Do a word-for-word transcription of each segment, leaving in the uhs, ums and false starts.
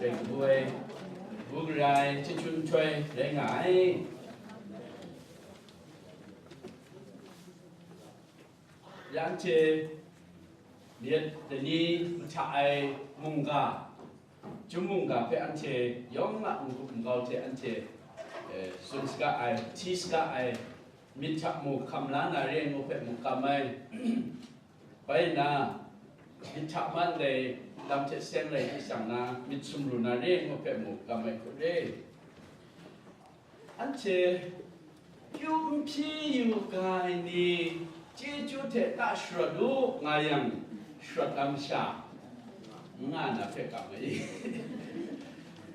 Rai kabu ai, bu gara ai, chyeju nhtoi rai nga ai. Ya anhte myit dani mahta ai mungga, Chyum mungga hpe anhte yawng a n-gup n-gau hte anhte, eh, tsun saga ai, hti saga ai, myit hta mu hkam la na re ai ngu hpe mu kam ai. Bai nna, myit hta man dai lam hte seng rai hte shang na, myit sumru na re ai ngu hpe mu kam ai hku re. Anhte kyu n hpyi yu ga ai ni, chyeju hte ta sharawt u, nga yang, sharawt ai masha, n nga na hpe kam ai.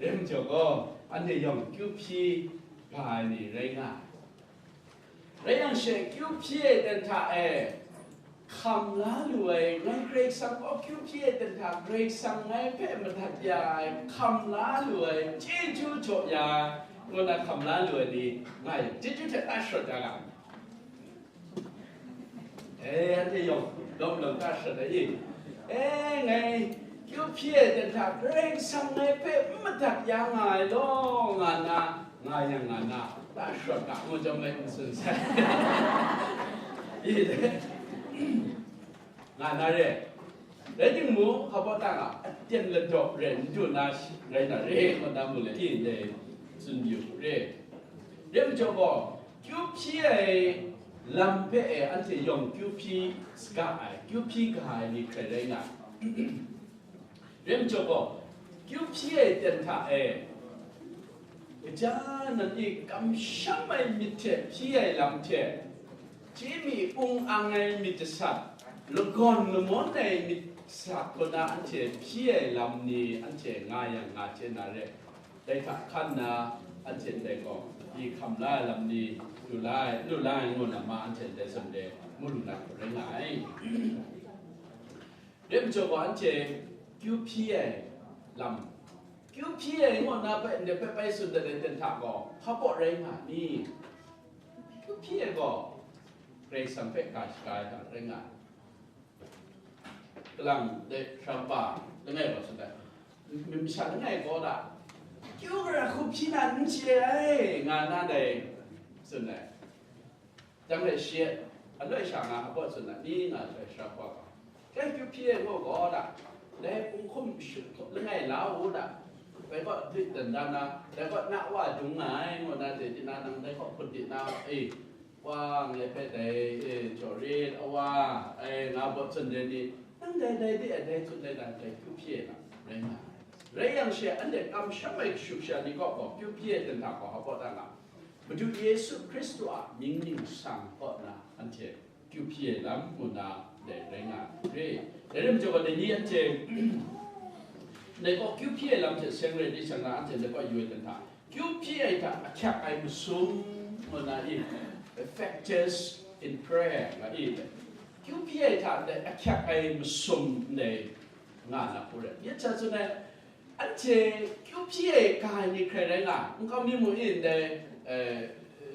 Rai majaw gaw, anhte yawng kyu hpyi ga ai ni rai nga ai. Rai yang she, kyu hpyi ai ten hta e, hkam la lu ai, ngai Karai Kasang kaw kyu hpyi ai ten hta, Karai Kasang ngai hpe madat ya ai, hkam la lu ai, chyeju jaw ya ai, ngu na hkam la lu ai ni, ngai chyeju hte ta sharawt ya ga ai. E, anhte yawng lawm lawm ta sharawt ai i? E, ngai kyu hpyi ai ten hta, Karai Kasang ngai hpe n madat ya nga ai law, nga na, nga yang nga na, ta sharawt ga ngu jawm ai n tsun sai. I, nga na re. Rai timung, hpa ta nga, aten ladaw re, n du na shi, rai na re, ngu na mu le, i, ndai tsun yu re. Rai majaw gaw, kyu hpyi ai lam hpe e, anhte yawng kyu hpyi saga ai, kyu hpyi ga ai ni hkrai rai nga ai. Rai majaw gaw, kyu hpyi ai ten hta e, kaja nan i kamsham ai myit hte hpyi ai lam hte, chye mi ung ang ai myit jasat, lagawn lamawn ai myit jasat kaw na anhte hpyi ai lam ni anhte nga yang nga chye na re. Dai hta hkan na anhte ndai gaw, i hkam la ai lam ni lu la ai, lu la ai ngu na ma anhte ndai zawn de mu lu na hku rai nga ai. Rai majaw gaw, anhte kyu hpyi ai lam, kyu hpyi ai ngu na hpe ndai hpe bai tsun dat ai ten hta gaw, hpa baw rai nga ni? Kyu hpyi ai gaw, Karai Kasang hpe ga shaga ai hta rai nga ai. Kalang de hkrampa langai gaw tsun ai, masha langai gaw da, kyu gara hku hpyi na n chye ai, nga na dai tsun ai. Jang e shi, aloi sha nga hpa tsun ai, ni nga loi sha hpa gaw, dai kyu hpyi ai gaw gaw da, dai kunghkum shut langai la u da, dai gaw dlit dan dan na, dai gaw na wa dung nga ai, ngu na dai di na, nang dai gaw hput di na, e, Wa, ngai hpe dai, e, jaw rit, awa, e, nga baw tsun dai ni, nang dai, dai de, dai tsun dai dan, dai kyu hpyi ai lam rai nga ai. Rai yang she, anhte kamsham ai kashu kasha ni kaw gaw, kyu hpyi ai ten hta gaw, hpa ta nga, Madu Yesu Hkristu a mying ningsang kaw na, anhte kyu hpyi ai lam ngu na, dai rai nga ai. Dai rai majaw gaw, dai ni anhte, dai kaw kyu hpyi ai lam hte seng rai di shang na, anhte dai kaw yu ai ten hta, kyu hpyi ai hta ahkyak ai masum, ngu na i, factors in prayer, nga i, kyu hpyi ai hta ndai ahkyak ai masum ndai nga na hku rai. Yet sha tsun ai, anhte kyu hpyi ai ga ai ni hkrai rai nga, nkau mi mu i ndai, eh,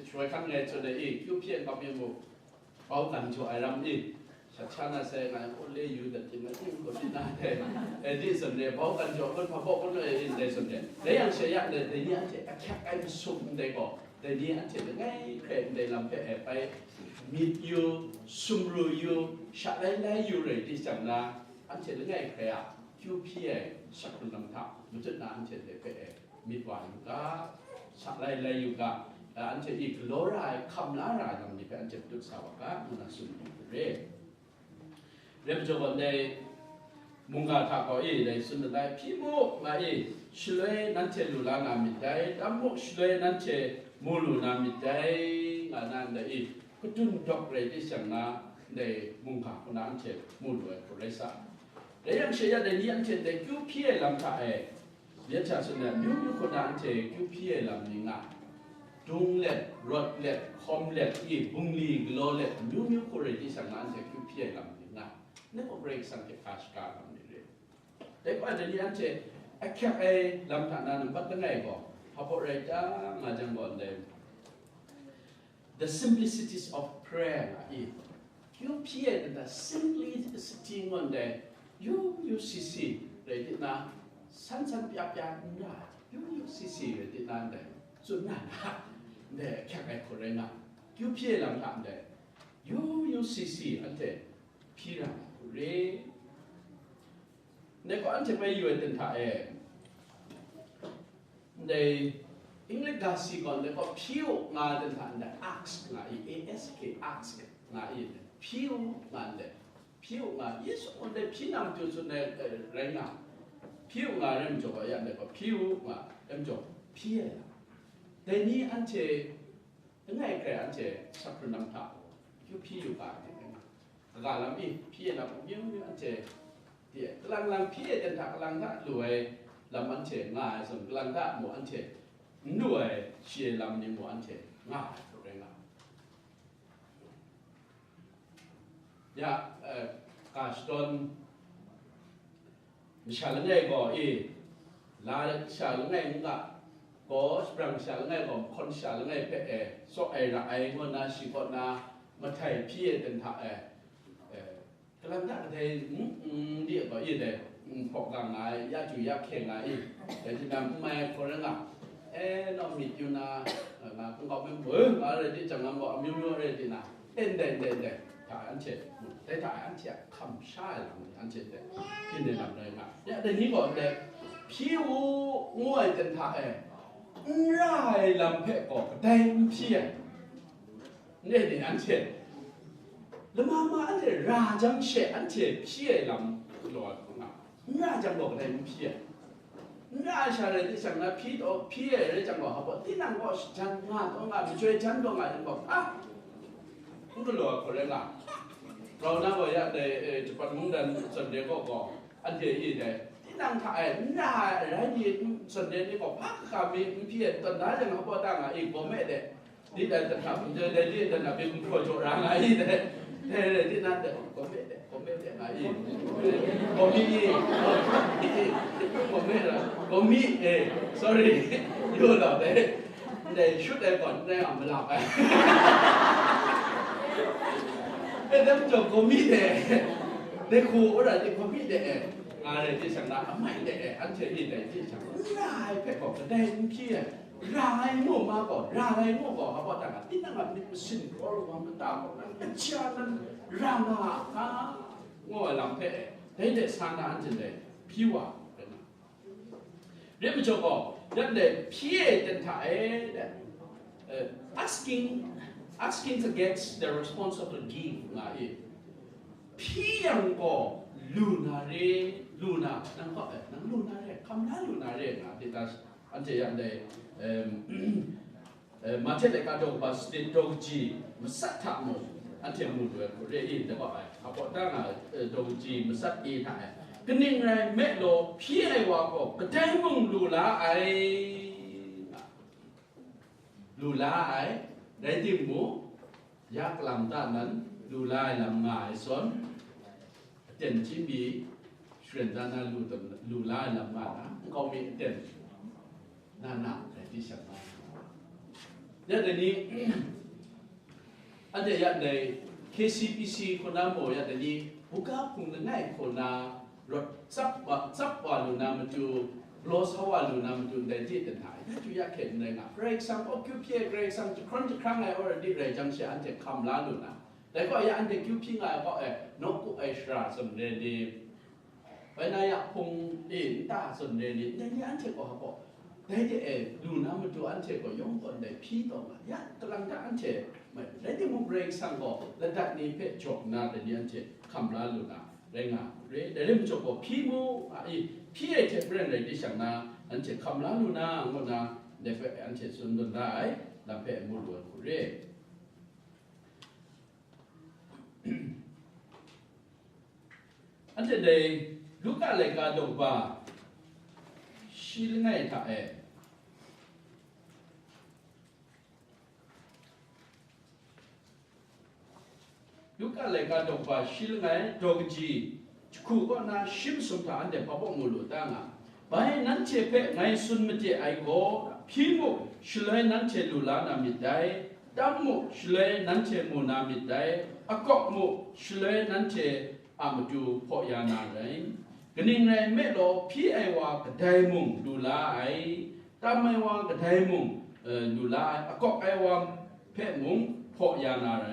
shaloi hkan ngai tsun ai i, kyu hpyi ai nkau mi mu, bau kan jaw ai ram i, shat sha na sai nga, ole yu dat ting na ting, ko ting na dai, e, di tsun re, bau kan jaw kun, hpa baw kun, e, ndai tsun re. Dai yang she ya, dai, dai ni anhte ahkyak ai masum ndai gaw, dai ni anhte langai hkrai ndai lam hpe e pai myit yu, sumru yu, sha lai lai yu rai di jang na, anhte langai hkrai a kyu hpyi ai shak hkrung lam hta matut na anhte dai hpe e myit wa yu ga, sha lai lai yu ga, anhte i galaw ra ai, hkam la ra ai lam ni hpe anhte matut sa wa ga, ngu na tsun yu re. Rai majaw gaw, ndai mungga hta gaw e, dai tsun dat ai, hpyi mu, nga e, shaloi nanhte lu la na myit dai, tam mu, shaloi nanhte mu lu na myit dai, nga na ndai e, kadun dawk rai di shang na, ndai mungga hku na anhte mu lu ai hku rai sa. Rai yang she ya, dai ni anhte ndai kyu hpyi ai lam hta e, Myit hta tsun ai, amyu myu hku na anhte kyu hpyi ai lam ni nga, dung let, rawt let, hkawm let, i bungli galaw let, amyu myu hku rai di shang na anhte kyu hpyi ai lam ni nga, ngai gaw Karai Kasang hte hkra shaga ai lam ni re. Dai hpa dai ni anhte ahkyak ai lam hta na nampat langai gaw, hpa baw rai ta nga jang gaw ndai, The simplicities of prayer nga i. Kyu hpyi ai nta simplicity ngu ndai, yu yu si si rai di na, san san pya pya n ra ai, yu yu si si rai tinang dai, tsun na na, ndai ahkyak ai hku rai nga, kyu hpyi ai lam hta ndai, yu yu si si anhte hpyi ra ai hku re. Ndai gaw anhte bai yu ai ten hta e, ndai English ga si gaw ndai gaw hpyi u nga ai ten hta ndai, ask nga i, A S K, ask nga i, hpyi u nga ndai. Hpyi u nga, Yesu gaw ndai hpyi na matu tsun ai, eh, rai nga, hpyi u nga rai majaw gaw, ya ndai gaw hpyi u nga rai majaw, hpyi ai lam. Dai ni anhte, langai hkrai anhte, sakhru nam hta, kyu hpyi yu ga ai, kaga lam i, hpyi ai lam amyu myu anhte, di ai, kalang lang hpyi ai ten hta kalang hta lu ai lam anhte nga ai zawn, kalang hta mu anhte n lu ai, shi ai lam ni mu anhte nga ai, rai nga. Ya, eh, ga shadawn masha langai gaw, e, la sha langai n ga, gaw, shabrang sha langai gaw, mahkawn sha langai hpe, e, tsaw ai ra ai, ngu nna shi kaw na mahtai hpyi ai ten hta, e, e, kalang hta kadai, n, n, di gaw, e, dai, n, hpaw ga nga ai, ya chyu ya hkye nga ai, dai tinang n mai ai hkaw rai nga, e, naw myit yu na, nga, kungkau myit, e, nga rai di jang, nga gaw amyu myu rai tinang, e, ndai, ndai, ndai hta anhte, dai hta anhte a hkam sha ai lam ni anhte dai, byin ai lam rai nga. Ya, dai ni gaw ndai, hpyi u, ngu ai ten hta e, n ra ai lam hpe gaw kadai n hpyi ai. Ndai ni anhte, lama ma anhte ra jang she anhte hpyi ai lam galaw ai hku nga, n ra jang gaw kadai n hpyi ai. N ra ai sha rai di shang na, hpyi taw, hpyi ai rai jang gaw, hpa, tinang gaw shajan nga, taw nga, majoi jan taw nga, yang gaw, a, n galaw ai hku rai nga. Rau na gaw ya dai, eh, Japan mungdan zawn de gaw gaw, anhte i dai, tinang hta e, n ra ai, rai ni, zawn de ni gaw, hpa hkam mi n hpyi ai, tawn da jang, hpa ta nga i, gaw me de. Ni dai dan hta, dai, dai, ni dan hta, byin hkraw jaw ra nga i dai. Dai, dai, ni nan dai, gawm e dai, gawm e dai nga i. Gawm mi i, gawm mi ra, gawm mi, eh, sorry. Yu lau dai. Dai, shut dai gaw, dai nga ma lap ai. E, dai majaw gawm mi dai. Dai hku, wora dai gawm mi dai, eh. Nga rai di shang na, amai dai, eh, anhte ni dai di shang. N ra ai hpe gaw, kadai n hpyi ai. Ra ai ngu ma gaw, ra ai ngu gaw, hpa ta nga, tinang a myit masin kraw ai wa mata gaw, nang kaja nan ra nga a hka, ngu ai lam hpe, dai de sa na anhte dai hpyi wa ai na. Rai majaw gaw, yan dai hpyi ai ten hta e, dai, eh, asking, asking to get the response of the give nga i. Hpyi yang gaw, lu na re, lu na, nang gaw, eh, nang lu na re, hkam la lu na re nga, di ta Anhte yan dai, em, eh, Mahte laika daw kaba sanit daw kaji matsat hta mung, anhte mu lu ai hku re i, dai gaw ai, hpa ta nga, eh, daw kaji matsat e hta e, kaning rai nme law, hpyi ai wa gaw kadai mung lu la ai, lu la ai, rai timung, ya kalang ta nan lu la ai lam nga ai zawn, aten hkying mi sharen dan na lu, lu la ai lam nga na, nkau mi aten na na, dai di shat na. Ya dai ni, anhte ya dai K C P C hku na maw, ya dai ni, buga hpung langai hku na, rawt tsap wa, tsap wa lu na matu, galaw sa wa lu na matu, ndai di dan hta, ya du ya hkyen n rai nga. Karai Kasang gaw kyu hpyi ai, Karai Kasang jahkrawn jahkrang ai, already rai jang she anhte hkam la lu na. Dai gaw ya anhte kyu hpyi nga ai gaw, eh, nawku ai shara tsun re ni, bai na ya hpung e nta tsun re ni, ndai ni anhte gaw hpa gaw, dai de e, lu na matu anhte gaw yawng gaw ndai hpyi taw nga, ya kalang ta anhte mai, rai timung, Karai Kasang gaw ladat ni hpe jaw nna dai ni anhte hkam la lu na, rai nga, re, dai rai majaw gaw hpyi mu, a, i, hpyi ai hte maren rai di shang na, anhte hkam la lu na, ngu na, dai hpe anhte tsun dun da ai, lam hpe mu lu ai hku re. Anhte dai Luka laika daw kaba shi langai hta e, Luka laika daw kaba shi langai daw kaji jahku kaw na shi masum hta anhte hpa baw mu lu ta nga. Bai nanhte hpe ngai tsun made ai gaw, hpyi mu, shaloi nanhte lu la na myit dai, tam mu, shaloi nanhte mu na myit dai, akawk mu, shaloi nanhte a matu hpaw ya na rai. Kaning rai nme law, hpyi ai wa kadai mung lu la ai, tam ai wa kadai mung, eh, lu la ai, akawk ai wa hpe mung hpaw ya na ra,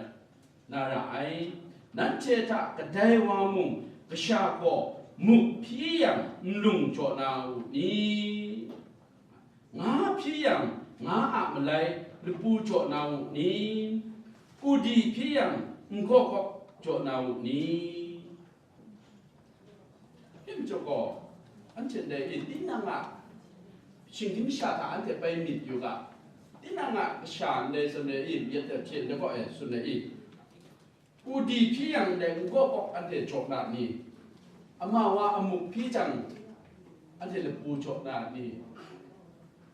na ra ai. Nanhte hta kadai wa mung kasha gaw muk hpyi yang nlung jaw na u ni? Nga hpyi yang nga a malai lapu jaw na u ni? Udi hpyi yang n gaw gaw jaw na u ni? Hpyi majaw gaw, anhte ndai e, tinang a shinggyim masha hta anhte bai myit yu ga, tinang a kasha ndai tsun ai i, myit hte hpyi ndai gaw e tsun ai i, udi hpyi yang ndai n gaw gaw anhte jaw na ni? Ama wa amuk hpyi jang, anhte lapu jaw na ni?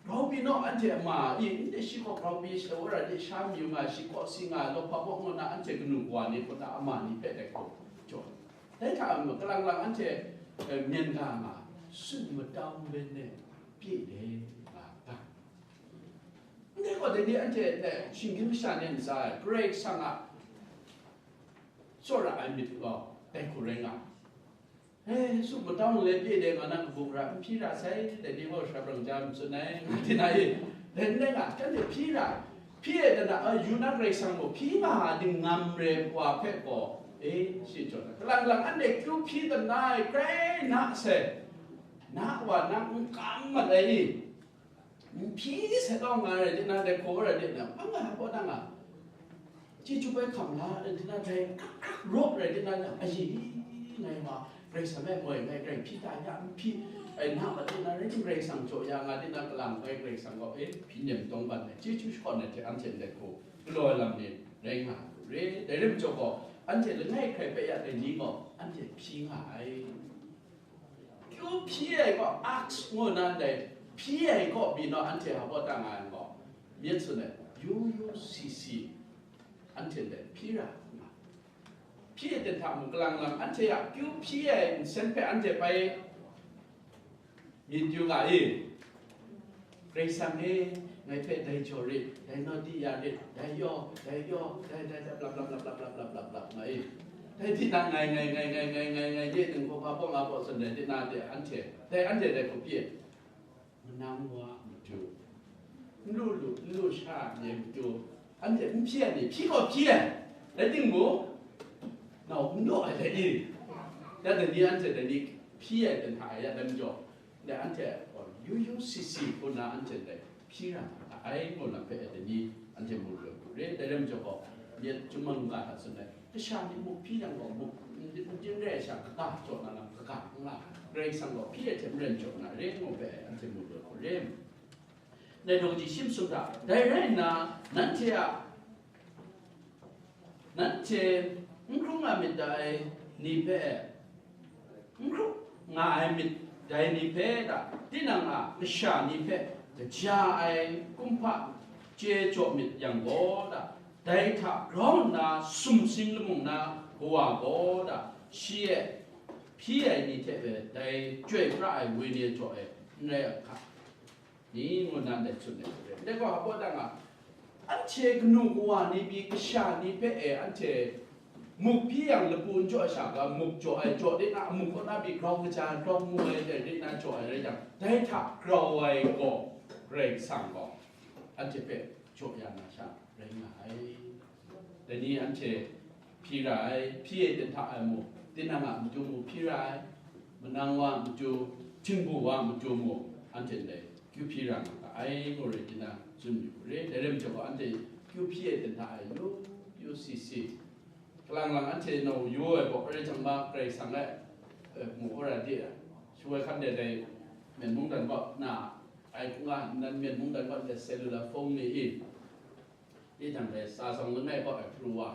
Grau pyi naw, anhte ama i, ndai shi gaw grau pyi, shi wora de sha mayu nga, shi kaw si nga, law hpa baw ngu na, anhte kanu kawa ni kaw na ama ni hpe dai hku jaw. Dai hta e mung, kalang lang anhte, eh, myen ga nga, tsun matau len e pye de nga ga. Ndai gaw, dai ni anhte, eh, shinggyim masha ni ntsa e, Karai Kasang a tsawra ai myit gaw, dai hku rai nga. Eh, tsun matau len e pye de nga na, kabu gara n hpyi ra sai, dai ni gaw sha brang ja n tsun ai, nga di na e. Dai n rai nga, shanhte hpyi ra, hpyi e dan a, a, yu na Karai Kasang gaw hpyi nga ai dingnan re wa hpe gaw, e, shi jaw na. Kalang lang anhte kyu hpyi dan ai, grai na sai, na wa na n kam mat ai i? N hpyi sai taw nga rai di na, dai hku rai di na, hpa nga hpa na nga. Chyeju bai hkam la, rai di na, dai hkrak hkrak rawk rai di na, ayi, ngai ma, Karai Kasang e moi, ngai grai hpyi ta ya, n hpyi, ai na mat di na, rai tim Karai Kasang jaw ya nga di na, kalang bai Karai Kasang gaw, e, hpyi nem tawng ban ai, chyeju shakawn ai hte anhte ndai hku galaw ai lam ni rai nga ai hku re. Dai rai majaw gaw, anhte langai hkrai bai ya dai ni gaw, anhte hpyi nga ai. Kyu hpyi ai gaw, ask ngu na ndai, hpyi ai gaw, byin naw anhte hpa baw ta nga ai gaw, myit tsun ai, yu yu si si, anhte ndai hpyi ra nga. Hpyi ai ten hta mung kalang lang, anhte a kyu hpyi ai nsen hpe anhte bai myit yu nga i? Karai Kasang e, ngai hpe dai jaw rit, dai nawt di ya rit, dai yaw, dai yaw, dai, dai, dai, blap, blap, nga i. Dai tinang ngai, ngai, ngai, ngai, ngai, ngai, ngai, ye nang hkawhpa baw nga baw tsun dai tinang de anhte, dai anhte dai hku pyi ai. Manang wa matu, n lu lu, n lu sha ai matu, anhte n hpyi ai ni, hpyi gaw hpyi ai, rai timung, nau n daw ai dai ni, ya dai ni anhte dai ni hpyi ai ten hta ai ya dai majaw, dai anhte gaw yu yu si si hku na anhte dai hpyi ra nga ai, ngu lam hpe dai ni anhte mu lu ai hku re. Dai rai majaw gaw, myit chyum mungga hta tsun ai, kasha ni muk hpyi yang gaw, muk n, n, n rai sha, kaga jaw na lam, kaga n nga, Karai Kasang gaw hpyi ai hte maren jaw na re, ngu hpe anhte mu lu ai hku re. Dai daw kaji shi masum hta, dai rai nna, nanhte a, nanhte n hkrum nga myit dai ni hpe, n hkrum nga ai myit dai ni hpe da, tinang a kasha ni hpe kaja ai kumhpa chye jaw myit yang gaw da, dai hta grau nna sumsing lamu na Kawa gaw da, shi e hpyi ai ni hte hpe dai Chyoi pra ai Wenyi jaw e n rai ai hka ni, ngu nna ndai tsun ai hte, ndai gaw hpa baw ta nga, anhte kanu kawa ni pyi, kasha ni hpe e, anhte muk hpyi yang lapu n jaw ai sha, ga muk jaw ai, jaw de na, muk kaw na pyi grau kaja, grau mu ai, dai de na jaw ai rai yang, dai hta grau ai gaw, Karai Kasang gaw anhte hpe jaw ya na sha rai nga ai. Dai ni anhte hpyi ra ai, hpyi ai ten hta ai mung, tinang a matu mung hpyi ra ai, manang wa matu, htingbu wa matu mung, anhte ndai kyu hpyi ra nga ga ai, ngu rai tinang tsun yu re. Dai rai majaw gaw, anhte kyu hpyi ai ten hta ai yu yu si si, kalang lang anhte nau yu ai gaw, rai jang ma, Karai Kasang e, eh, mu hkra de ai, shu ai hkan de dai, myen mungdan gaw na ai hku nga, nan myen mungdan gaw de cellular phone ni i, Tinang rai, sa sawng langai kaw ai hparu wa,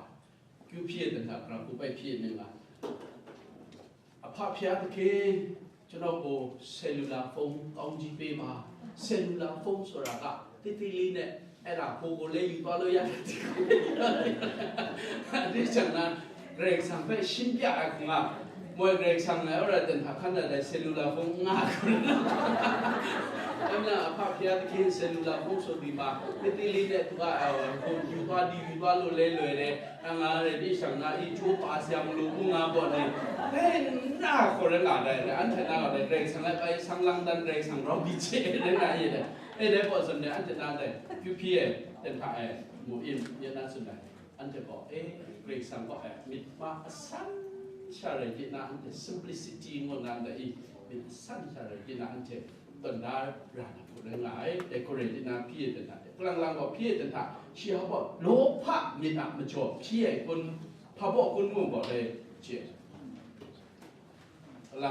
kyu hpyi ai ten hta, grang hku bai hpyi ai myit nga. အဖဖျားသခင်, ကျွန်တော်ကို cellular phone ကောင်းကြီးပေးပါ။ cellular phone ဆိုတာက သေးသေးလေးနဲ့ အဲ့ဒါ ကိုယ်ကိုလည်းယူသွားလို့ရတယ်။ ဒီဆန္ဒ Greg ဆံဖက်ရှင်းပြအခါမှာ မွဲ Greg ဆံလည်း အဲ့ဒါတင်ခါခဏတည်း cellular phone ငါခုနက အဲ့ဒါအဖ ဘုရားသခင်ဆယ်လူလာဖုန်းဆိုပြီးမှ ကသီလီနဲ့သူက ဟိုယူသွားဒီယူသွားလို့လဲလွယ်တယ်။ အငါလည်းဒီဆောင်နာအီချိုးပါစံမလို့ဘူးငါပေါ့နေ။ အဲနာခေါ်ရငါတယ်။ အန်ထနာကလည်းဒရိုင်ဆန်လိုက်ပိုင်းဆန်းလန်းတန်ဒရိုင်ဆန်ရောပြီးချေတဲ့နာရည်တယ်။ အဲ့ဒါပေါ့ဆိုနေအန်ထနာတဲ့ ဖြူဖြူရဲ့တင်ထားအဲမူအင်းမျက်နှာစွန်တယ်။ အန်ထကောအဲဒရိုင်ဆန်ကောအဲမြစ်မအဆန်းရှာရည်ဒီနာအန်ထ simplicity ငို့နန်တဲ့အီမြစ်ဆန်းရှာရည်ဒီနာအန်ထ တွန်ဒါရန်ခုရငါအဲဒဲကိုရည်ဒီနာဖြူရဲ့တင်ထားတယ်။ ကလန်လန်ကောဖြူရဲ့တင်ထားရှီဟောပေါ့လောဖမြစ်အမကျော်ဖြူရဲ့ကွန်းဖာပေါ့ကွန်းငို့ကောလဲချေ အလံ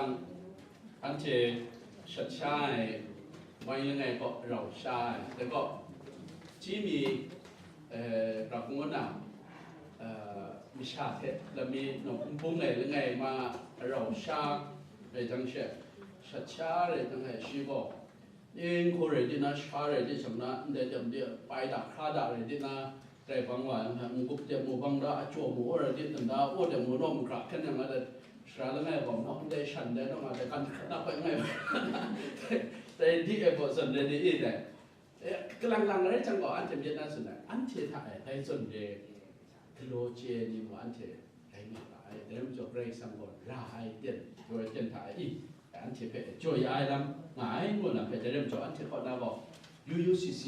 အန်ချေ ရှတ်ရှား ဝိုင်းလငယ်ကော ရောက်ရှား တကော ချီမီ ရကုံနာ မရှာထဲ လမီ နော် ဘုံငယ်လငယ်မှာ ရောက်ရှား ရကြံရှက် ရှတ်ရှား ရကြံရှက် ရှိကော Ning hkore di na, share di shamna, ndai jam di, pai da, hkra da re di na, dai bang wa yang, ngup de mu bang da, ajaw mu ora di tanda, o de mu naw mu hkra hkyen yang a de, shara langai bawm naw, ndai shan dai naw nga de, kan hkrat na pai ngai. Dai di e baw zawn de di e dai. E, kalang lang rai jang gaw, anhte myit na tsun ai, anhte hta e, dai zawn de, galaw chye ai ni mung anhte rai nga ga ai, dai lam jaw Karai Kasang gaw ra ai ten, jaw ai ten hta e, anhte hpe jaw ya ai lam nga ai, ngu lam hpe, dai lam jaw anhte kaw na gaw, U U C C,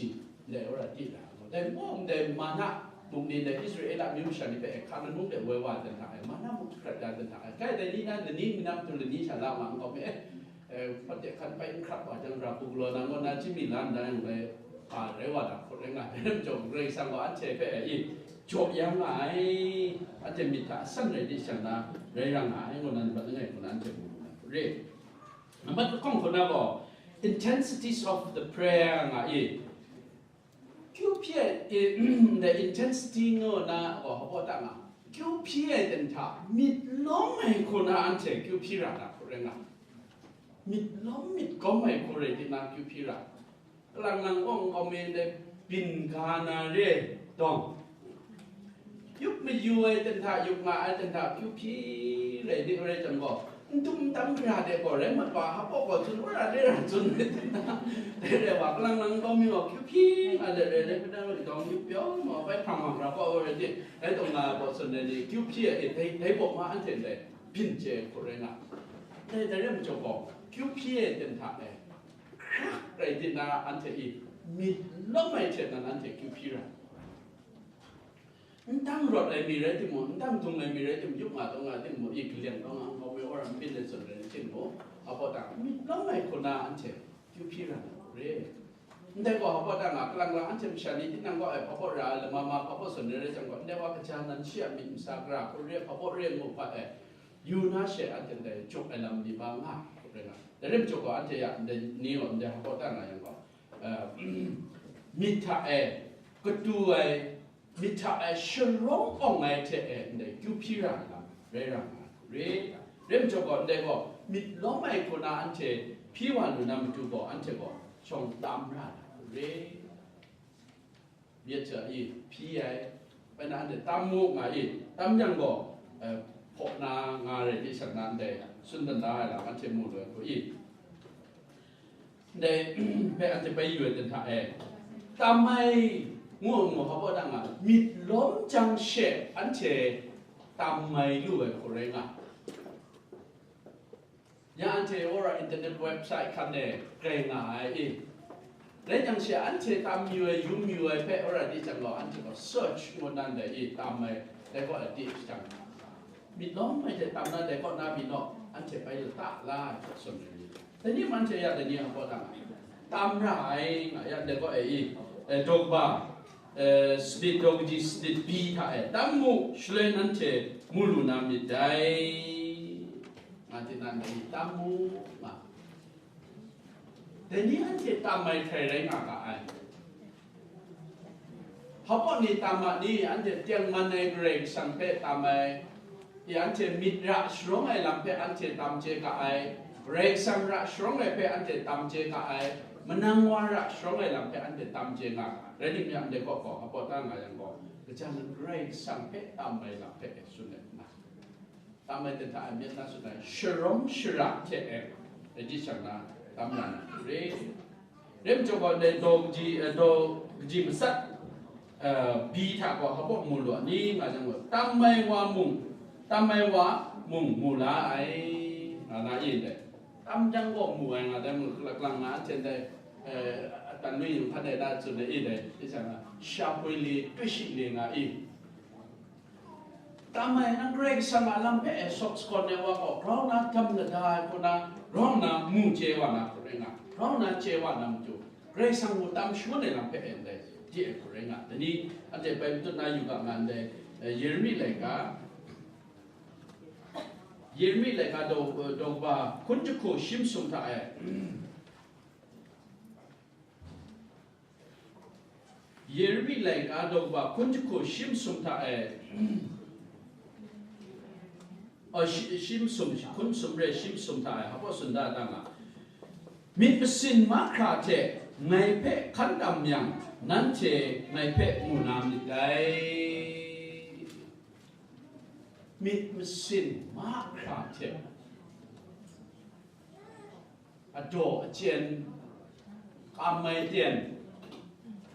ndai wora di ra, dai mung dai mana mung ni, dai Israela myu masha ni hpe hka manung de woi wa ten hta e, mana mung hkrat ya ten hta e, kai dai ni na, lani minam tu lani sha la ma n kau me, e, hpawt de hkan pai n hkrat wa jang, ra hku galaw na, ngu na, chimi la nna yang bai, hpa rai wa da hkut rai nga, dai lam jaw, Karai Kasang gaw anhte hpe, e, jaw ya nga ai, anhte myit hta asan rai di shang na, rai ra nga ai, ngu na, nmat langai hku na anhte mu lu na hkut re. Nmat lahkawng hku na gaw, intensities of the prayer nga i, kyu hpyi ai, e, the intensity ngu na gaw, hpaw ta nga, kyu hpyi ai ten hta, myit lawm ai hku na anhte kyu hpyi ra na hkut rai nga. Myit lawm myit gawm ai hku rai di na kyu hpyi ra. Kalang lang awng kau mi ndai byin ga na re dawng, yup mayu ai ten hta, yup nga ai ten hta, kyu hpyi rai di rai jang gaw, n tum n tam hkra de gaw, rai mat wa, hpa gaw tsun, wora de ra tsun ai ten hta, dai rai wa, kalang lang kau mi gaw, kyu hpyi nga de rai, rai hpe na rai dawng, yup pyaw ma, bai hpang ma hkra gaw, rai di, rai dawng nga ai gaw tsun ai ni, kyu hpyi ai, dai, dai baw ma anhte ndai byin chye ai hku rai nga. Dai, dai rai majaw gaw, kyu hpyi ai ten hta e, hkrak rai di na, anhte i myit lawm ai hte nan anhte kyu hpyi ra. N dang rawt ai mi rai timung, n dang dung ai mi rai timung, yup nga taw nga timung, i kaleng taw nga, nkau mi wora n byin ai zawn rai timung, a baw ta myit lawm ai hku na anhte kyu hpyi ra na hku re. Ndai gaw, hpa ta nga, kalang lang anhte masha ni tinang gaw, e, hpa baw ra ai lama ma hpa baw zawn rai jang gaw, ndai wa kaja nan shi a myit masa gara hku re, hpa baw re ngu hpa e, yu na she anhte ndai jaw ai lam ni ba nga, hku rai nga. Dai rai majaw gaw, anhte ya ndai ni gaw, ndai hpa baw ta nga yang gaw, e, myit hta e, katu ai, myit hta e sharawng awng ai hte e ndai kyu hpyi ra ai lam rai ra nga ai hku re. Rai majaw gaw, ndai gaw myit lawm ai hku na anhte hpyi wa lu na matu gaw, anhte gaw shawng tam ra ai hku re. Myit hta i hpyi ai, bai na anhte tam mu nga i, tam yang gaw, eh, hpaw na nga rai di shang na ndai tsun dan da ai lam anhte mu lu ai hku i. Ndai hpe anhte bai yu ai ten hta e, tam ai ngu ngu hpa baw dang nga, myit lawm jang she anhte tam mai lu ai hku rai nga. Ya anhte wora internet website hkan e grai nga ai i, rai jang she anhte tam yu ai, yum yu ai hpe wora di jang gaw, anhte gaw search ngu nan dai i, tam ai, dai gaw a di shang. Myit lawm ai hte tam na dai kaw na pyi naw, anhte bai lata la ai hte tsun ai ni. Dai ni anhte ya dai ni a kaw na tam ra ai, nga ya dai kaw e i, e, daw kaba, e, sanit daw kaji sanit byi hta e tam mu, shaloi nanhte mu lu na myit dai, nga di nan dai ni tam mu, nga. Dai ni anhte tam ai hkrai rai nga ga ai. Hpa baw ni tam ma ni, anhte tengman ai Karai Kasang hpe tam ai, i anhte myit ra sharawng ai lam hpe anhte tam chye ga ai, Karai Kasang ra sharawng ai hpe anhte tam chye ga ai, manang wa ra sharawng ai lam hpe anhte tam chye nga ga ai. Rai timung, ndai kaw gaw, hpa baw ta nga yang gaw, kaja nan Karai Kasang hpe tam ai lam hpe e tsun ai nna, tam ai ten hta e myit na tsun ai, sharawng shara hte e, e di shang na tam na re. Rem chyaw gaw, dai daw kaji, eh, daw kaji matsat, eh, bi hta gaw hpa mu lu a ni nga jang gaw, tam ai wa mung, tam ai wa mung mu la ai, nga na i ndai. Tam jang gaw mu ai nga dai, mu laklang nga hten dai, eh, atan nu yin hpa dai da tsun ai i dai, i chang a, shapoi le, twi shi le nga i. Tam ai nang Karai Kasang a lam hpe e sawk sakawn ai wa gaw, grau na dam lada ai hku na, grau na mu chye wa na hku rai nga, grau na chye wa na matu, Karai Kasang mu tam shangun ai lam hpe e ndai, di ai hku rai nga. Dai ni, anhte bai matut na yu ga nga ndai, eh, Yeremi laika, Yeremi laika daw, daw kaba hkun jahku shi masum hta e, Yeremi laika daw kaba hkun jahku shi masum hta e, a, shi, shi masum, hkun sum re shi masum hta e, hpa tsun da ta nga. Myit masin mahkra hte ngai hpe hkan tam yang, nanhte ngai hpe mu na myit dai. Myit masin mahkra hte, adaw achyen, kam ai ten,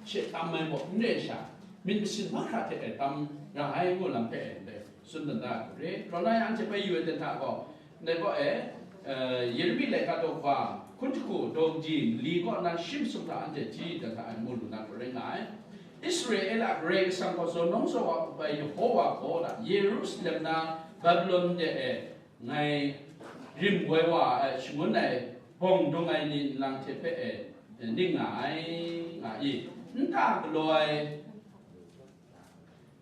she tam ai maw, n re sha, myit masin mahkra hte e tam ra ai ngu lam hpe e ndai tsun dan da ai hku re. Rau na yang, anhte bai yu ai ten hta gaw, ndai gaw e, eh, Yeremi laika daw kaba hkun jahku daw kaji mali kaw na shi masum hta anhte hti dan hta e mu lu na hku rai nga ai. Israela Karai Kasang gaw zawn nawng zawn wa hku bai Yehova gaw na Yerusalem na Babilon de e ngai rim woi wa ai shangun ai bawng dung ai ni nlang hte hpe e ning nga ai, nga i. Nta galaw ai,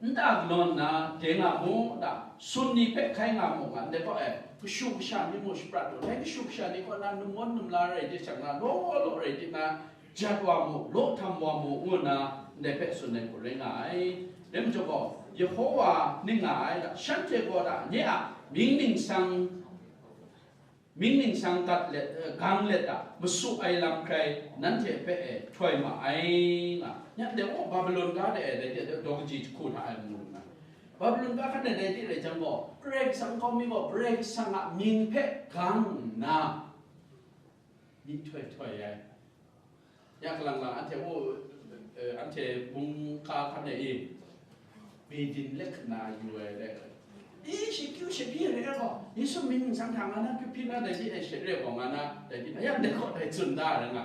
nta galaw nna de nga mu, nta sun ni hpe hkai nga mu, nga ndai gaw e, kashu kasha ni mu shaprat lu, dai kashu kasha ni kaw na num mawn num la rai di shang na, law law rai di na, jat wa mu, law htam wa mu, ngu nna ndai hpe tsun ai hku rai nga ai. Dai majaw gaw, Yehova ning nga ai, shanhte gaw da, nye a mying ningsang, mying ningsang gat let, eh, gang let a, masu ai lam hkrai nanhte hpe e htoi ma ai, nga. Nya ndai gaw Babilon ga de e, dai de, daw kaji jahku hta e mu lu na, Babilon ga hkan e dai de rai jang gaw, Karai Kasang hkawm mi gaw Karai Kasang a mying hpe gang nna, myihtoi htoi ai. Ya kalang lang, anhte, o, eh, anhte bungkha hkan e i, Beit Din let hkrit na yu ai dai. I, shi kyu shi byi re ai gaw, Yesu mying ningsang hta nga na, hpyi hpyi na dai ji ai she re gaw nga na, dai ji na, ya ndai gaw dai tsun da ai nga.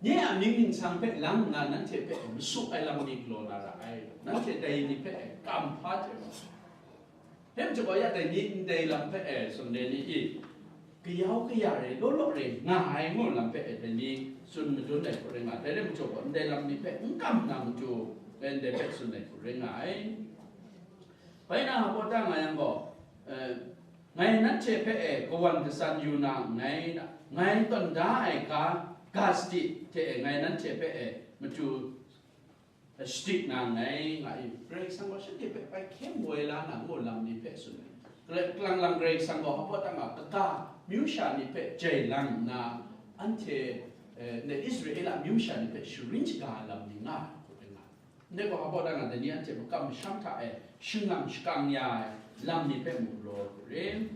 Nye a mying ningsang hpe lang nna, nanhte hpe masu ai lam ni galaw na ra ai. Nanhte dai ni hpe kam hpa hte gaw, hpe majaw gaw ya dai ni ndai lam hpe e tsun ai ni i, kayau kaya rai, law law rai nga ai ngu lam hpe e dai ni tsun madun ai hku rai nga ai. Dai rai majaw gaw, ndai lam ni hpe n kam na matu, dai ndai hpe tsun ai hku rai nga ai. Bai na hpaw ta nga yang gaw, eh, ngai nanhte hpe e kawan katsan yu na nngai, ngai tawn da ai ga, ga sadi hte e ngai nanhte hpe e matu shadik na nngai, nga i. Karai Kasang gaw shanhte hpe bai hkyen woi la na ngu lam ni hpe tsun ai. Kalang lang Karai Kasang gaw hpa ta nga, kaga myu sha ni hpe jai lang nna, anhte, eh, ndai Israela myu sha ni hpe sharin shaga ai lam ni nga ai hku rai nga. Ndai gaw hpa ta nga, dai ni anhte makam masham hta e shinglang shakang ya ai lam ni hpe mu galaw hku rai.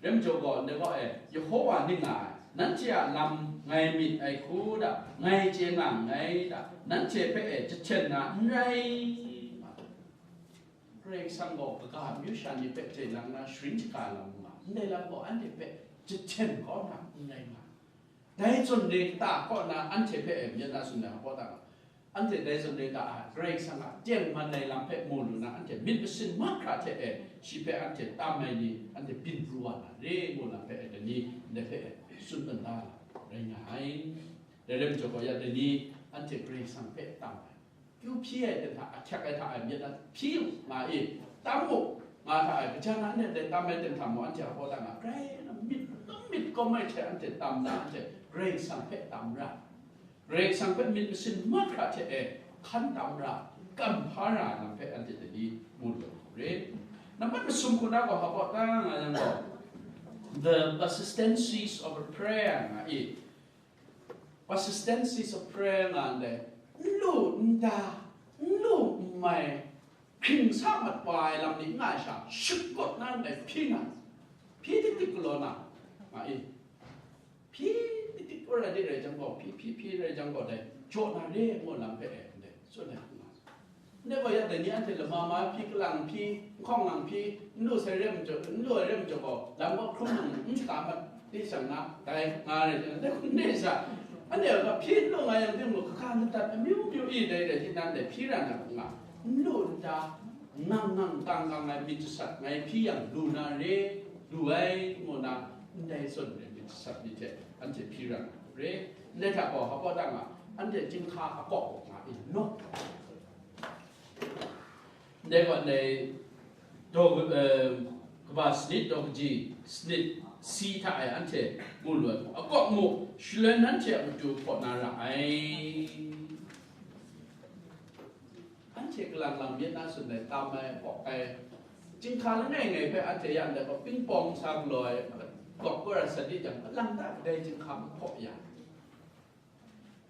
Rai majaw gaw, ndai gaw e, Yehova ning nga ai, nanhte a lam ngai myit ai hku da, ngai chye nga nngai da, nanhte hpe e jahten na n rai. Karai Kasang gaw kaga myu sha ni hpe jai lang na sharin shaga lam nga, ndai lam gaw anhte hpe jahten kau na n rai nga. Dai zawn re kata kaw na anhte hpe e myit na tsun ai hpaw ta nga, anhte dai zawn re kata a Karai Kasang a tengman ai lam hpe mu lu na, anhte myit masin mahkra hte e shi hpe anhte tam ai ni, anhte byin pru wa na re ngu lam hpe e dai ni ndai hpe e tsun tawn da rai nga ai. Dai rai majaw gaw, ya dai ni anhte Karai Kasang hpe tam ai, kyu hpyi ai hte hta, ahkyak ai hta e myit na hpyi u nga i, tam u nga hta e, kaja na anhte dai tam ai hte hta mung, anhte a hpaw ta nga, grai na myit, myit kawm ai hte anhte tam na, anhte Karai Kasang hpe tam ra, Karai Kasang hpe myit masin mahkra hte e hkan tam ra, kam hpa ra lam hpe anhte dai ni mu lu ai hku rai. Nambat masum hku na gaw hpa ta nga yang gaw, the persistencies of a prayer nga i, persistencies of prayer nga ndai, n lu n da, n lu n mai, hkring sa mat wa ai lam ni n nga ai sha, shut kawt na ndai hpyi na, hpyi tik tik galaw na, nga i, hpyi tik tik Wora de rai jang gaw, hpyi hpyi hpyi rai jang gaw, dai jaw na re ngu lam hpe e, ndai tsun ai hku nga. Ndai gaw ya dai ni anhte lama ma hpyi, kalang hpyi, nhkawng lang hpyi, n lu sai re majaw, n lu ai re majaw gaw, lam kaw hkrum nang n shaka mat di shang na, dai nga rai jang, ndai hku n re sha. Anhte a hpyi n lu nga yang timung, kaga madat amyu myu i dai rai hti nan dai hpyi ra na hku nga, n lu n ta, ngang ngang kang kang ai myit jasat ngai hpyi yang lu na re, lu ai, ngu na, ndai zawn re myit jasat ni hte anhte hpyi ra na re. Ndai hta gaw, hpa dang a, anhte chyinghka akawk nga i nawk hta. Ndai gaw, ndai daw, eh, kaba sanit daw kaji sanit si hta e anhte mu lu ai, akawk mu, shaloi nanhte a matu hpaw na ra ai. Anhte kalang lang myit na tsun ai, tam ai, hpawk ai, chyinghka langai ngai hpe anhte yan dai gaw, pingpawng sa galaw ai, gawk gawra sat di jang, alang da kadai chyinghka hpaw ya.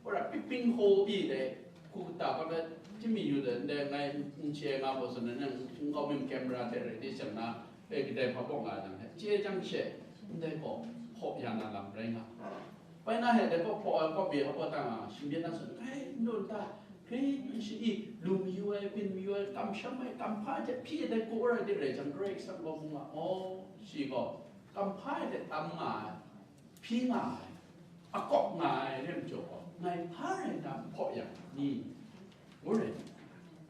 Wora pyi pyi hkaw pyi dai, hku kata pa na, hti mi yu dai, ndai ngai n chye nga gaw tsun ai, nang nkau mi camera hte rai di shang na, e kadai hpa bawk nga jang, chye jang she, ndai gaw hpaw ya na lam rai nga. Bai na he dai gaw hpaw ai hpaw pyi hpaw tang a, shingbyet na tsun, "Ai, n lu n ta, hkri n shayi, lu mayu ai, byin mayu ai, kamsham ai, kamhpa ai hte hpyi ai dai gaw rai de rai jang, Karai Kasang gaw mu nga, aw, shi gaw kamhpa ai hte tam nga ai, hpyi nga ai, akawk nga ai re majaw gaw, ngai hpa rai nna n hpaw yang ni?" Ngu rai.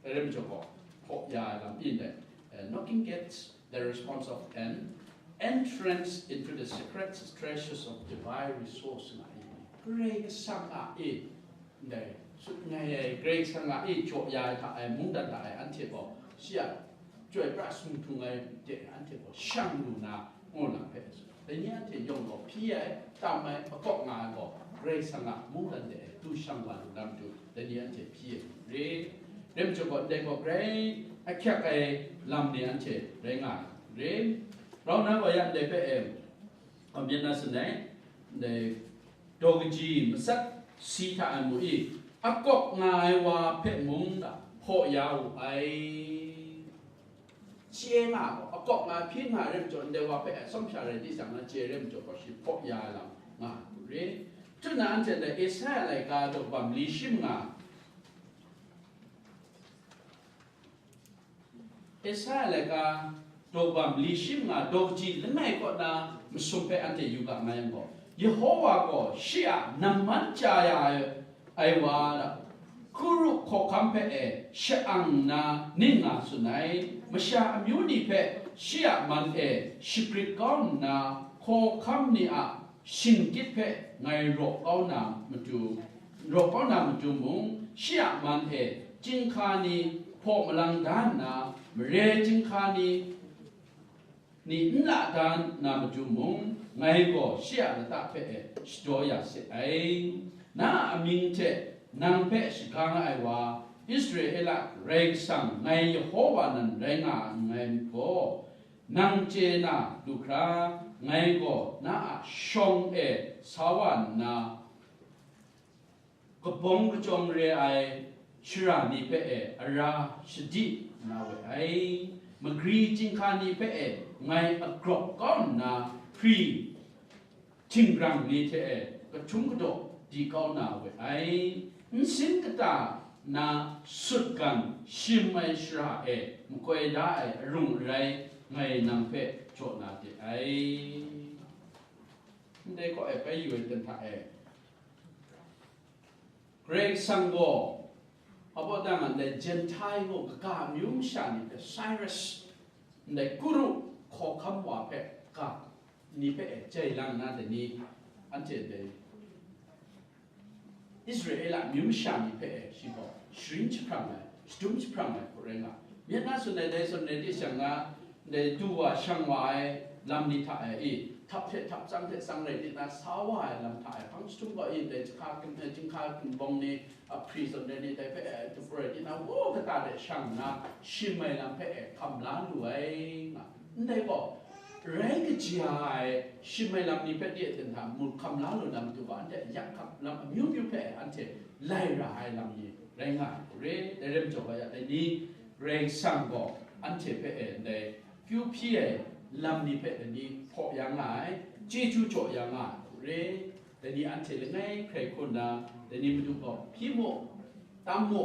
Dai re majaw gaw, hpaw ya ai lam pyi ndai, eh, knocking gets the response of an entrance into the secret treasures of divine resource nga i. Karai Kasang a e, ndai, sut ngai ai, Karai Kasang a e jaw ya ai hta ai, mungdan hta ai, anhte gaw shi a chyoi pra sung htung ai de, anhte gaw shang lu na, ngu na hpe, dai ni anhte yawng gaw hpyi ai, tam ai, akawk nga ai gaw, Karai Kasang a mungdan de ai du shang wa lu na matu, dai ni anhte hpyi ai re. Rai majaw gaw, ndai gaw grai ahkyak ai lam ni anhte rai nga ai re. Rau na gaw ya ndai hpe e, myit na tsun ai, ndai daw kaji matsat si hta ai mu i, akawk nga ai wa hpe mung hpaw ya wu ai. Chye nga gaw, akawk nga hpyi nga rai majaw, ndai wa hpe atsawm sha rai di jang na, chye rai majaw gaw, shi hpaw ya ai lam nga ai hku re. Htu na anhte ndai Esaia laika daw bam li shi manga, Esaia laika daw bam li shi manga daw kaji langai kaw na masum hpe anhte yu ga nga yang gaw, Yehowa gaw shi a namman chya ya ai, ai wa, Kuru hkawhkam hpe e sha-ang nna ning nga tsun ai, masha amyu ni hpe shi a man e shagrit kau nna, hkawhkam ni a shingkyit hpe ngai raw kau na matu, raw kau na matu mung, shi a man e chyinghka ni hpaw malang da nna, mare chyinghka ni ni n la da na matu mung, ngai gaw shi a lata hpe e shadaw ya se ai. Na a amying hte nang hpe shaga nga ai wa, Israela Karai Kasang ngai Yehowa nan rai nga nngai myit gaw, nang chye na lu hkra, ngai gaw na a shawng e sa wa nna, kabawng kachyawng re ai shara ni hpe e ara shadi na we ai, magri chyinghka ni hpe e ngai agrawp kau nna, hpri htinggrang ni hte e kahtum kadaw di kau na we ai, nsin kata na sutgan shim ai shara e makoi da ai arung arai ngai nang hpe jaw na de ai. Ndai kaw e bai yu ai ten hta e, Karai Kasang gaw, abaw dang a ndai Gentile gaw kaga amyu masha ni hpe Cyrus, ndai Kuru hkawhkam wa hpe ga ni hpe e jai lang na dai ni, anhte ndai Israela amyu masha ni hpe e shi gaw sharin jahprang ai, shadum jahprang ai hku rai nga. Myit na tsun ai dai zawn rai di shang na, ndai du wa shang wa ai lam ni hta e, i, htap hte htap, tsang hte tsang rai di na, sa wa ai lam hta e, hpang jahtum gaw, i, ndai jahka gun-, eh, jinghka gunbawng ni, a, hpri zawn rai ni, dai hpe, eh, dup rai di na, wo kata de shang nna, shim ai lam hpe, eh, hkam la lu ai, nga. Ndai gaw, rai kaja ai, shim ai lam ni hpe de ten hta, mut hkam la lu na matu gaw, anhte yak hkap lam amyu myu hpe, anhte lai ra ai lam ni rai nga ai hku re, dai rai majaw ga ya, dai ni, Karai Kasang gaw anhte hpe e ndai kyu hpyi ai lam ni hpe dai ni hpaw ya nga ai, chyeju jaw ya nga ai hku re. Dai ni anhte langai hkrai hku nna, dai ni Madu gaw hpyi mu, tam mu,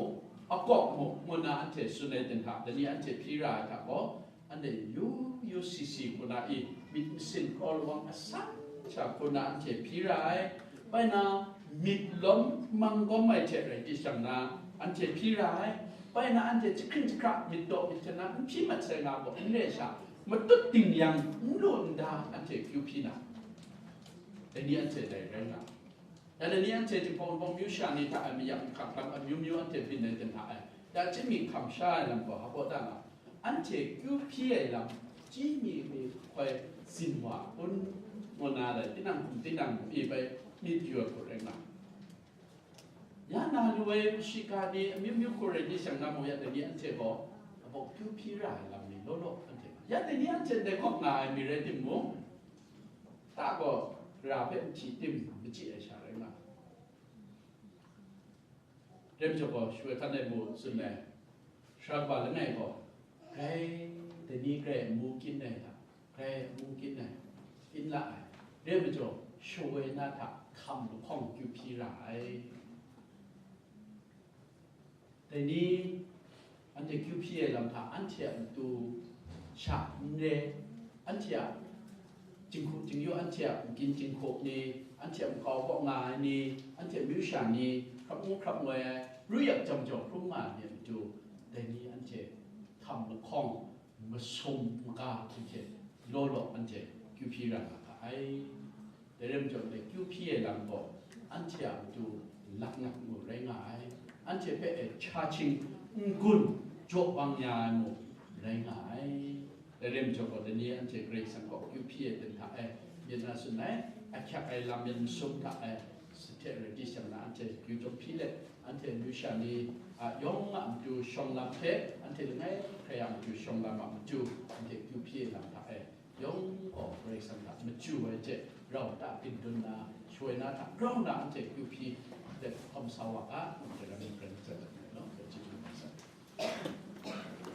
akawk mu, ngu nna anhte tsun ai ten hta, dai ni anhte hpyi ra ai hta gaw, anhte yu yu si si hku nna i, myit masin kraw lawang asan sha hku nna anhte hpyi ra ai. Bai na, myit lawm mang gawm ai hte rai di shang na, anhte hpyi ra ai. Bai na, anhte jahkring jahkra, myit daw myit hten na n hpyi mat sai nga gaw, n re sha, matut ding yang, n lu n da, anhte akyu hpyi na, dai ni anhte dai rai nga. Ya dai ni anhte Jinghpaw Wunpawng myu sha ni hta e mayak mahkam hkam amyu myu anhte byin ai ten hta e, ya chyinghming hkam sha ai lam gaw hpa da nga, anhte kyu hpyi ai lam chyi mi mi hkoi zin wa kun, ngu na lai, tinang hkum tinang mi bai myit yu ai hku rai nga. Ya na lu ai shiga ni amyu myu hku rai di shang na mu, ya dai ni anhte gaw abaw kyu hpyi ra ai lam ni law law anhte, ya dai ni anhte ndai hkawk nga ai mi rai timung, ta gaw ra hpe nhti tim machyi ai sha rai nga. Rai majaw gaw, shawoi hkan ai mu tsun ai, sara kaba langai gaw, grai, dai ni grai amu kyin ai hta, grai amu kyin ai, kyin la ai. Rai majaw, shawoi na hta hkam lahkawng kyu hpyi ra ai. Dai ni, anhte kyu hpyi ai lam hta, anhte a matu sha n re, anhte a jinghku jingyu, anhte a magyin jinghku ni, anhte a makau kaw nga ai ni, anhte a myu sha ni, hkrap ngu hkrap ngoi ai, ru yak jam jau hkrum nga ai ni a matu, dai ni anhte hkam lahkawng, masum maga hte law law anhte kyu hpyi ra nga ga ai. Dai rai majaw, dai kyu hpyi ai lam gaw, anhte a matu laknak ngu rai nga ai, anhte hpe e cha hkying n-gun jaw bang ya ai mu rai nga ai. Dai rai majaw gaw, dai ni anhte Karai Kasang kaw kyu hpyi ai ten hta e, myit na tsun ai, ahkyak ai lam myit masum hta e, sa hte rai di shang na, anhte kyu jawm hpyi let, anhte myu sha ni a yawng a matu shawng lam hte, anhte langai hkrai a matu shawng lam a matu, anhte kyu hpyi ai lam hta e, yawng gaw Karai Kasang hta machyu ai hte rau ta byin dun na, shawoi na hta grau na anhte kyu hpyi let hkawm sa wa ga, anhte ram hkran hkran